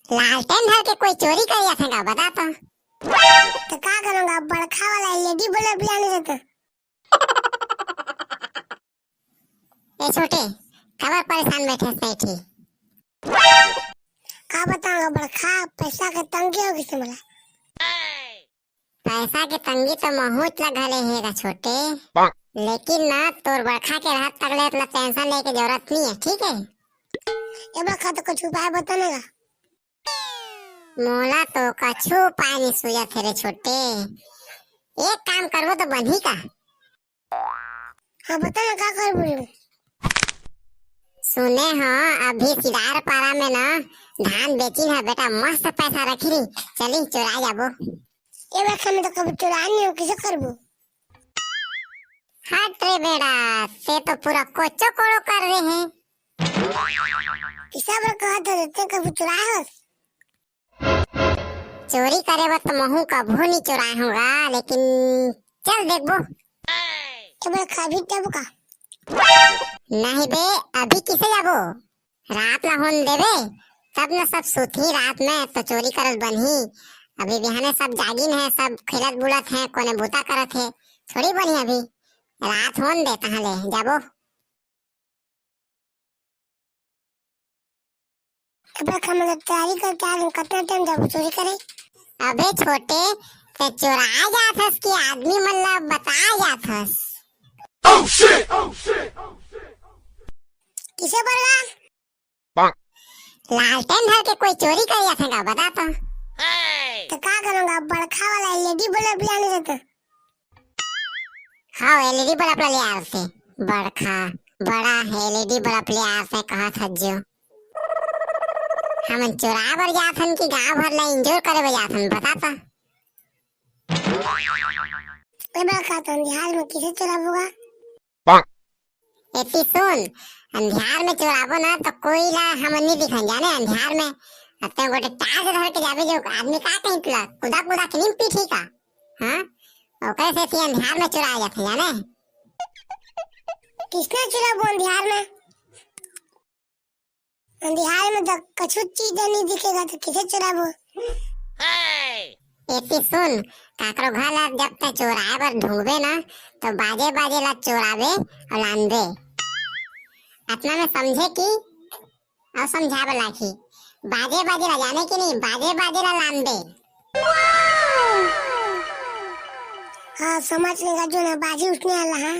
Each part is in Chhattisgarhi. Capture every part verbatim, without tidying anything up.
लालटेन धर के कोई चोरी कर जाथे का, बता तो। तो का करूंगा, बड़खा वाला एलईडी बल्ब ले आने से तो। ए छोटे, काबर परेशान बैठे हस बैठी? का बताऊंगा बड़खा, पैसा के तंगी हो गई से मला। पैसा के तंगी तो महूच ला घले हे गा छोटे, लेकिन ना तोर बड़खा के रहत तक ले इतना टेंशन लेके जरूरत नहीं है, ठीक है? ए बड़खा, तो कुछ उपाय बताने का। मोला तो कछु उपाय नहीं सूझत हे रे छोटे। एक काम करबो तो बनही का? हाँ, बता ना, का करबो रे? सुने हो, अभी सिदार पारा में ना धान बेचिन हे बेटा, मस्त पैसा रखिन हे। चली, चोरा जाबो। ए बड़खा, मैं तो कभी चोरा नहीं हो, किसे करबो? हट रे बेटा, ते तो पूरा कोचो कोड़ो कर रहे हैं। किसा बर कहत हे, ते कभी चोरा हस? चोरी करे बर तो महू कभू नहीं चोराए हूँ गा, लेकिन चल देखबो। ए बड़खा, अभी जाबो का? नहीं बे, अभी किसे जाबो? रात ला होन देबे, तब न सब सुतही रात में, तो चोरी करल बनही। अभी बिहाने सब जागिन हे, सब खेलत बुलत हे, कोने बूता करत हे, थोड़ी बनही अभी। रात होन दे, तहाँ ले जाबो। ए बड़खा, मतलब तैयारी करके आ गए, कितना टाइम जाबो चोरी करे? अबे छोटे, ते चोराए जात हस कि आदमी मन ला बताए जात हस? किसे बरगा? लालटेन धर के कोई चोरी कर जाथे का, बता तो। तो का करूंगा, बड़खा वाला एलईडी बल्ब ले आने से तो। हाँ, एलईडी बल्ब ले आते। बड़खा, बड़ा एलईडी बल्ब ले आते, कहा था जो। हमन चोरा बर जाथन कि गांव भर ला एंजॉय करे बर जाथन, बता तो। ए बड़खा, तो अंधियार में किसे चोराबो गा? एती सुन, अंधियार में चोराबो ना तो कोई ला हमन नहीं दिखन जाने अंधियार में। अब तैं गोटे टार्च धर के जाबे जो आदमी का कहीं तुला कुदा कुदा के नहीं पीठी का? हाँ, ओकरे से ती अंधियार में चोरा जाथे जाने। किसने चोराबो अंधियार में? अंधियार में तो कछु चीज नहीं दिखेगा तो किसे चुराबो? एती सुन, काकरो घर ला जब तक चोराए बर ढूंढबे ना, तो बाजे बाजे ला चोराबे और लानबे। अतना में समझे कि और समझाए बर लाखी। बाजे बाजे ला जाने कि नहीं, बाजे बाजे ला लानबे। हाँ, समझ लेगा जो ना बाजी उठने वाला है।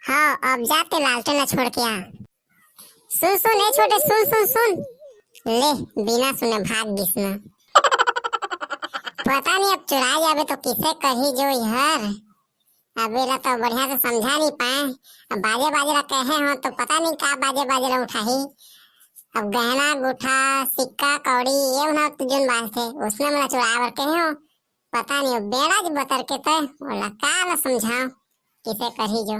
हाँ, अब जाते लालटेन ला छोड़ के आ। सुन सुन ए छोटे, सुन सुन सुन। ले, बिना सुने भाग गिस ना। पता नहीं अब चुराए जाबे तो किसे कही जो यार। अब एला तो बढ़िया से समझा नहीं पाए। अब बाजे बाजे ला कहे हो तो पता नहीं का बाजे बाजे ला उठाही। अब गहना गुठा सिक्का कौड़ी ये उन्हा तो जोन बांधथे उसने मला चुराए बर कहे हो। पता नहीं अब बेड़ा जी बतर के तय ओला का ला समझाओ किसे कही जो।